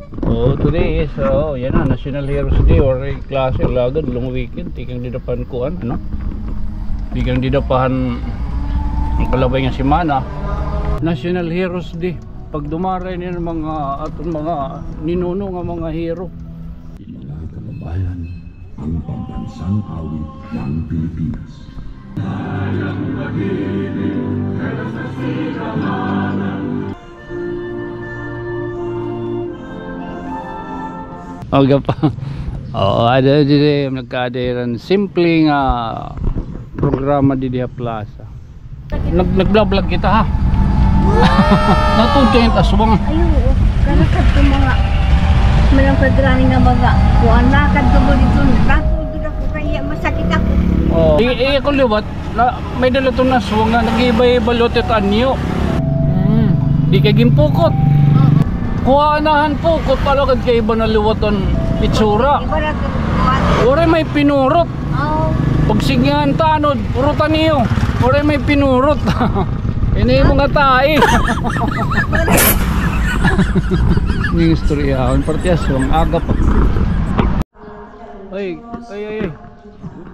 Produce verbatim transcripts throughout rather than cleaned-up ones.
Oh, today is, oh, yana, National Heroes Day, waray klase, alagad long weekend, tikang dida pa han kuan, ano? Tikang dida pa han kalabay nga semana. National Heroes Day. Pagdumara ini an mga, aton mga ninuno nga mga hero. Mga kababayan, ang pambansang awit ng Pilipinas. Aga pa. Oo, ada didi, nagkaada hiran simple nga programa didi ha plaza. Nag-, nag-vlog-vlog kita, ha? Natuod ka it aswang. Ay, oo. Kana kadto mga, mga kagrani nga mga, kuan na, kadto mo dito, natuod ako kaya masakit ako. Oh. I, i, ako liwat, na, may dala to na aswang nga, nag-iba-iba liwat it anyo. Hmm. Di ka ginpukot. Oo. Kuha na han pukot, alagad kay iba na liwat an itsura. Iba na to, kuha. Waray may pinurot. Oh. Pag sige nga an tanod, urutan niyo. Waray may pinurot. Ini mga tae. Ning istorya, ang parte aswang, aga pa. Oy, oy, oy, oy.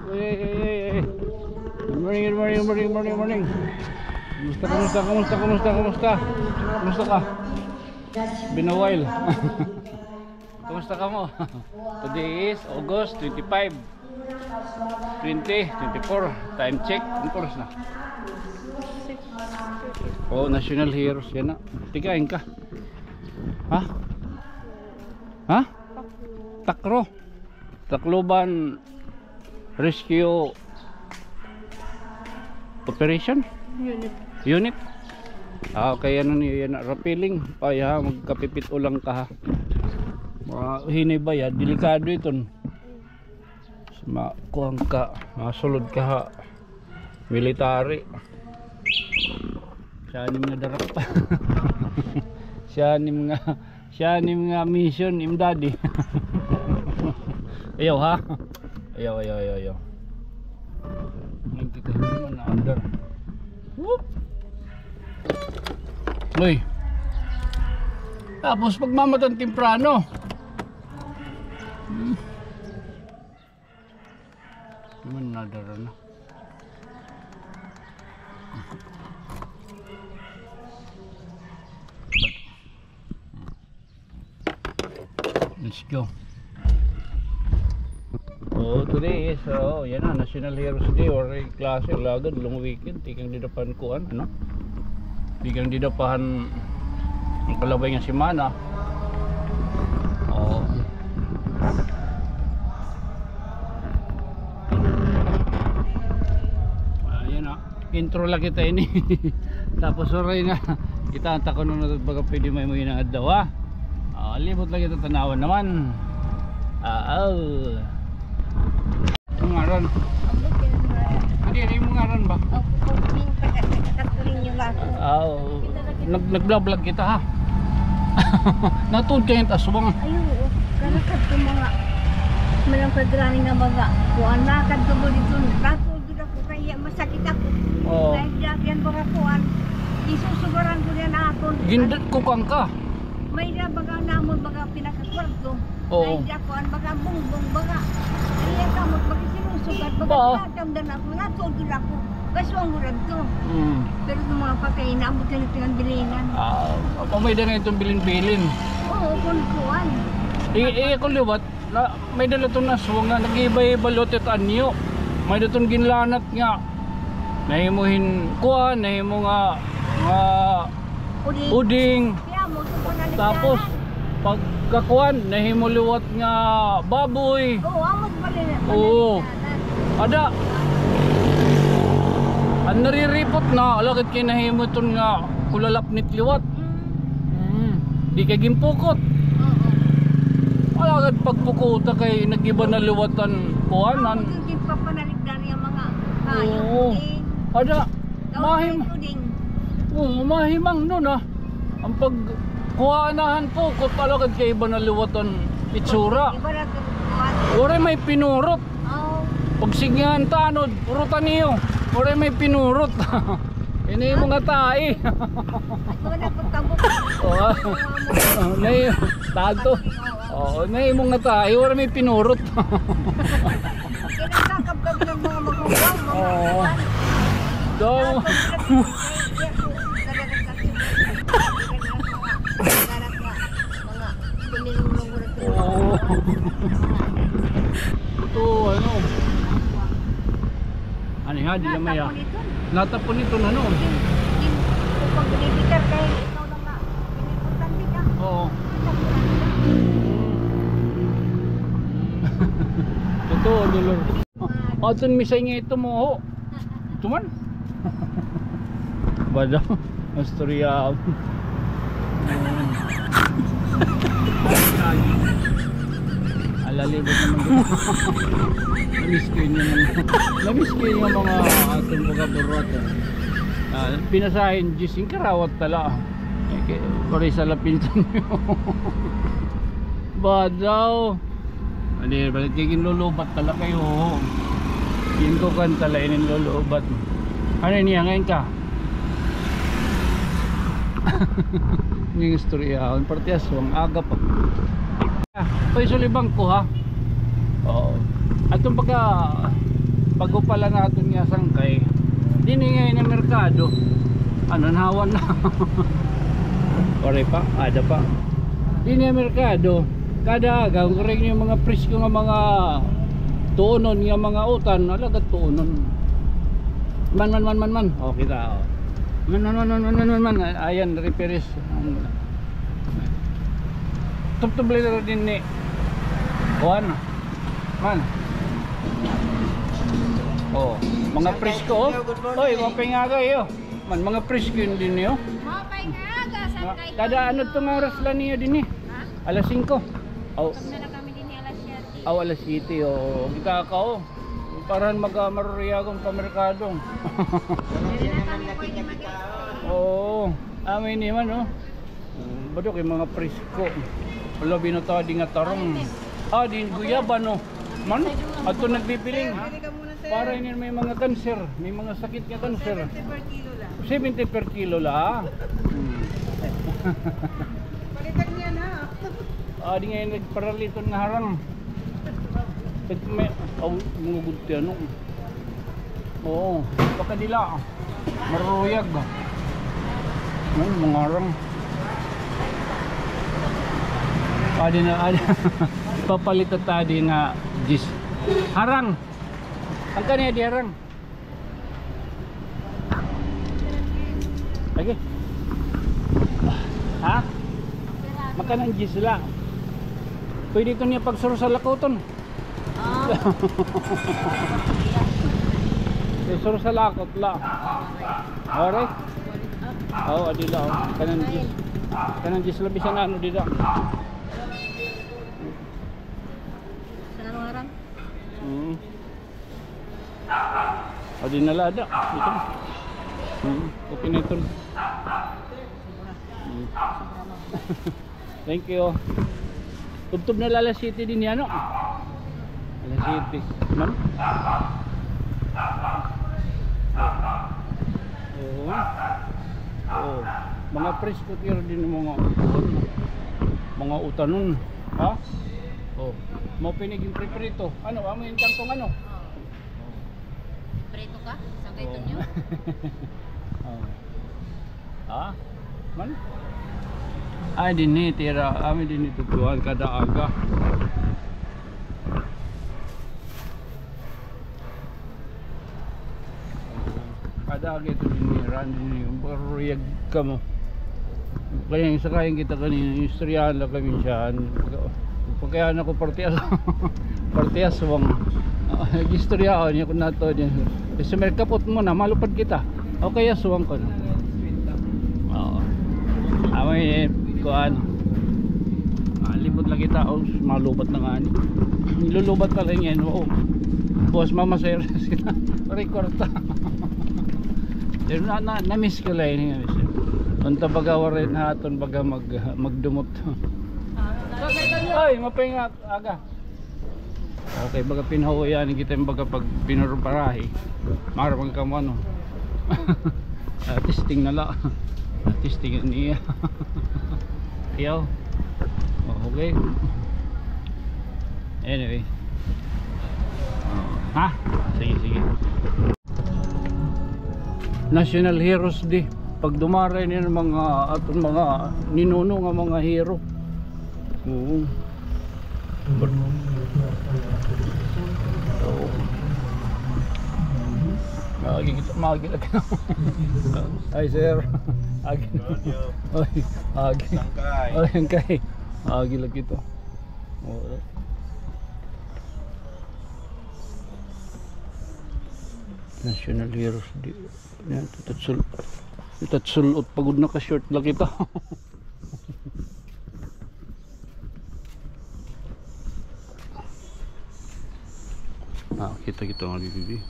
Oy, oy, oy, oy, oy. Good morning, good morning, good morning, good morning, good morning. Kumusta, kumusta, kumusta, kumusta, kumusta? Kumusta ka? Been a while. Kumusta ka mo? Today is August twenty-five, twenty twenty-four. Time check. Anong oras na? Oh, National Heroes yana. Tigain ka. Ha? Ha? Takro. Tacloban Rescue Operation? Unit. Unit? Ah, okay, ano niyo yana, rappelling. Ay, ha, magkapipit-o lang ka, ha. Mga hinay ba yan? Delikado iton. Makuan ka, masulod ka, ha. Military. Siya ni mga darap. Siya ni mga, siya ni mga mission, im daddy. Ayaw, ha? Ayaw, ayaw, ayaw, ayaw. Nagkakahiman na under. Whoop! Uy. Tapos pagmamatan temprano. Hmm. Naman nadara na. Let's go. Oh, today is, oh, yana, National Heroes Day, waray klase, alagad long weekend, tikang dida pa han kuan, ano? Tikang dida pa han kalabay nga semana. Oh. Ayan, ah. Intro la kita ini. Tapos waray na. Kita an takon na baga pwede may mo inang adlaw, ha? Ah, libot la kita tanawan naman. Ah, oh. Ang ngaran? Hindi, hindi mo ngaran ba? Ako po, Pin, taga Catherine Yulato. Ah, oo. Nag-, nag-vlog-vlog kita, ha? Natuod ka it aswang. Ay, oo. Kana kadto mga, mga kagrani nga mga, kuan na, kadto mo dito, natuod gud ako, kaya masakit ako. Oo. Kaya dati ang mga kuan, isusugaran ko niya na ako. Gindat ko kang ka. May na baga namon, baga pinakakwarto. Oo. Ay, di ako, an baga bungbong, baga. Ay, ang kamot, baga sinusugad, baga ba? Tinatamdan ako, natuod ako. Kaswang ko radto. Mm. Pero itong mga patay, naabot na ito ng bilinan. Ah, mamay da nga itong bilin-bilin. Oo, kung kuan. I, i, kung liwat, na, may dala itong aswang nga, nag-iba-iba liwat it anyo. May da itong ginlanat nga. Nahimo hin, kuan, nahimo nga, nga Uding. Uding. Kaya mo, ito pa na. Tapos, nagdanan. Pagkakuan, nahimo liwat nga baboy. Oo, amo bali na. Oo. Ada. An nariripot na, alagad kay nahimo iton nga kulalapnit liwat. Mm. Mm. Di kay ginpukot. Oo. Alagad pagpukuta kay nag-iba na liwat an kuan, an. Amo, ito ginpapanalig dari ang mga hayop. Oo. Uding. Ada. Mahim-, oo, mahimangno na. An pagkuha na han pukot, alagad kay iba na liwat an itsura. Iba na to, kuha. Waray may pinurot. Oo. Pag sige nga an tanod, urutan niyo. Waray may pinurot. Nahimo nga tae. Ay, ko na pagtabok. Oo. Nay, tato. Oo, nahimo nga tae. Wala may pinurot. Kinakakabkab ng mga magulang, mga Oo. kuwan. Daw. Tapos, mga pinilulong ko na Oo. Ito, ano. Ano ha, di na maya. Natapon ito. Natapon ito na, no? Hindi, hindi ko pagbibigyan kay ikaw lang na. Hindi ko tanding, ah. Oo. Natapon ito. Totoo, Dolor. Aton misay nga ito mo, ho. Ito man. Bada, istorya. Alalibot naman dito. Namiss ko yun yung mga, namiss ko yung mga aton mga burot, eh. Ah, pinasahin, diyes, yung karawat tala. Eh, kay, pare sa lapin sa inyo. Badaw. Adi, balik kay ginlulubat tala kayo. Ginkukan tala inin lulubat. Ano niya ngayon ka? Yung istorya, ang parte aswang, aga pa. Oy, sulibang ko, ha? Oo. Atong pagka, bago pala naton nga sangkay, dini nga ina merkado. Ano, nahawan na. Ore pa, ada pa. Dini nga merkado. Kada aga, kung karing yung mga presko nga mga tuonon, nga mga utan, alagat tuonon. Man, man, man, man, man. O, kita, o. Man, man, man. Ayan, referees. Tubtob la dinhi. Kuan. Man. O, mga presko, o. Oy, mga pangagay, o. Man, mga presko yun dinhi, o. Mga pangagay, sa Ma-, kada ano tong oras la niyo dinhi? Ha? Alas singko. Aw. Tugna na kami dinhi alas siyete. Aw, alas siyete, o. Kita ka, o. Para mag-, ah, maruriyagon pa merkado. Dili na kami pwede mag-explain. Oo. Amin naman, no? Mm, bado kay mga presko. Wala, binata di nga tarong. Ah, di guyaba, no? Man, ato nagbibiling. Para ini may mga cancer, may mga sakit nga cancer. Seventy per kilo la. Seventy per kilo la. Hmm. Palitan niya na. Ah, di nga yung nagparaliton nga harang. May, aw, mga gudti, ano? Oo, baka dila. Maruruyag. Ay, mangarang. Adi na, adi. Papalit ta adi nga diyes. Harang. Ang kaniya di harang. Lagi. Ha? Makanan diyes la. Pwede ito niya pagsuro sa lakoton. Ah. Isuro sa lakot la. Ore? Oo, adi la, o. Kanan diyes. Kanan diyes la bisan ano dida. Sa ngarang? Mm. Adi na la ada. Ito. Mm. Okay na ito. Mm. Thank you. Tubtob na la alas siyete dinhi, ano? Alas siyete. Man? Oo. Oo. Mga presko tira dinhi, mga, mga utanon. Ha? O. Mao piniging priprito. Ano, amo yung tangkong, ano? Prito ka? Sa kay Tonyo? O. Ha? Man? Ay, dinhi, tira. Ami dinhi tutuan kada aga. Kada aga ito dinhi, ran dinhi. Baruyag kamo. Kaya yung sakayan kita kanina, istoryahan la kami siya. Pagkaya na ko parte as-, parte aswang. Ah, istoryahan niya kung nato din. Kasi may kapot mo na, malupad kita. Okay, aswang ko na. Oo. Amay, eh, kuan. Ah, lipot la kita, o, malubat na nga ni. Lulubat pa la yan, o. Buwas mama, sir, sila. Record ta. Pero na, na, na-miss ko la ini, na-miss. Unta baga waray na aton baga mag-, magdumot. Ay, mapinga aga. Okay, baga pinahuyan kita yung baga pag pinuruparahi. Marabang ka mo, ano. Ah, testing na la. Ah, testing niya. Ayaw. Oh, okay. Anyway. Oh, ha? Sige, sige. National Heroes Day. Pagdumara ini an mga, aton mga ninuno nga mga hero. Oo. Oo. Maagi kita, maagi lagi. Hi, sir. Agi. Oy, agi. Sangkay. Oy, sangkay. Agi lagi ito. Oo. National Heroes Day. Yan, ito, ito, sul-, ito, sul-, pagod na ka, short lagi ito. Ah, kita, kita nga, bibi.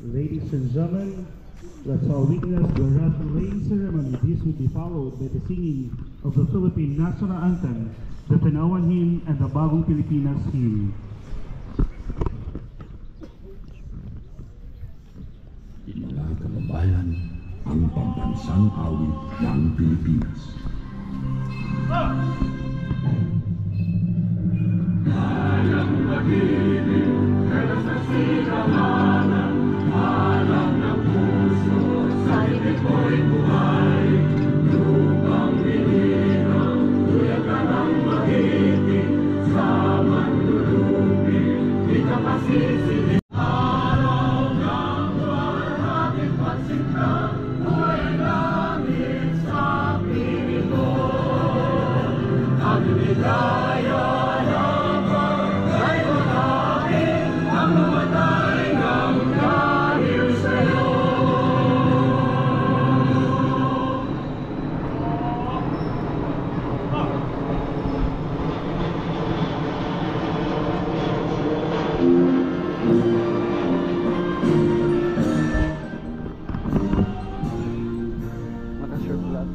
Ladies and gentlemen, let's all witness the wreath laying ceremony. This will be followed by the singing of the Philippine national anthem, the Tanawan Hymn, and the Bagong Pilipinas Hymn. Mga kababayan, ang pambansang awit ng Pilipinas. Naka-short lang.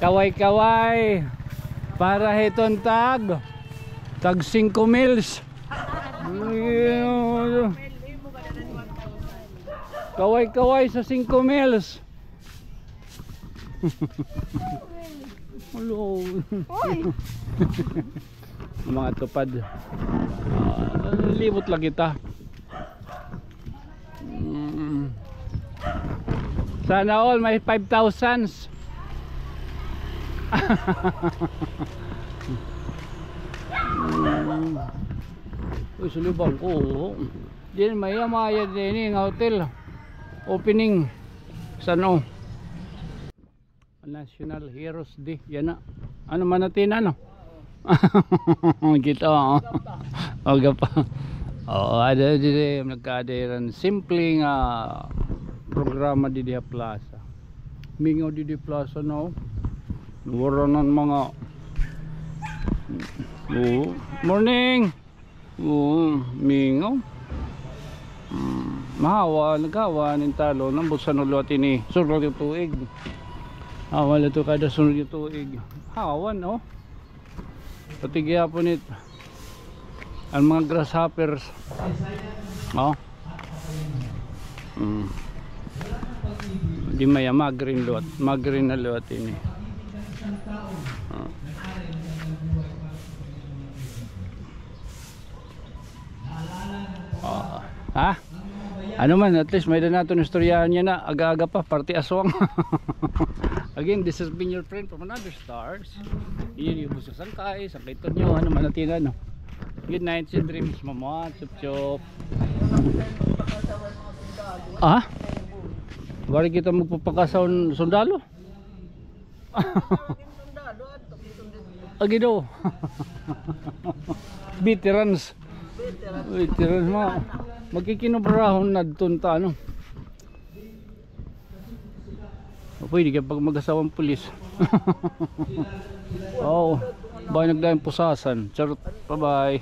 Kaway-kaway para hiton tag, tag singko mils. Kaway-kaway sa singko mils. Hello. Uy. Mga tupad. Ah, libot la kita. Mm. Sana all may five thousands. Mm. Uy, sulibang ko. Di na maya-maya din nga hotel opening. San-o? National Heroes Day. Yana. Ano man natin, ano? Kita, o. Aga pa. Oo, ada diri, nagkaada iran simple nga programa didi ha plaza. Mingaw didi plaza, no? Wara nan mga, oo. Morning! Oo, mingaw. Mm, mahawa, naghawa nin talon. Ambot san-o liwat ini. Sunod nga tuig. Hawa la ito kada sunod nga tuig. Hawa, no? Pati gihapon it, an mga grasshoppers. O. Mm. Di maya, ma-green liwat. Ma-green na liwat ini. O. Ah. Ha? Ano man, at least may-ada naton istoryahan yana, aga-aga pa, parte aswang. Again, this has been your friend from another stars. Iyon, iyon po sa Sangkay, Sangkay Tonyo, ano man natin, ano. Good night, sweet dreams, mama, chup chup. Ah? Wari kita magpapakasaw sundalo? Agi daw. Veterans. Veterans, ma. Magkikinobrahon na dton ta, ano. Pwede ka pag mag-asawang pulis. Oo. Bye, nagdayon pusasan. Charot. Bye-bye.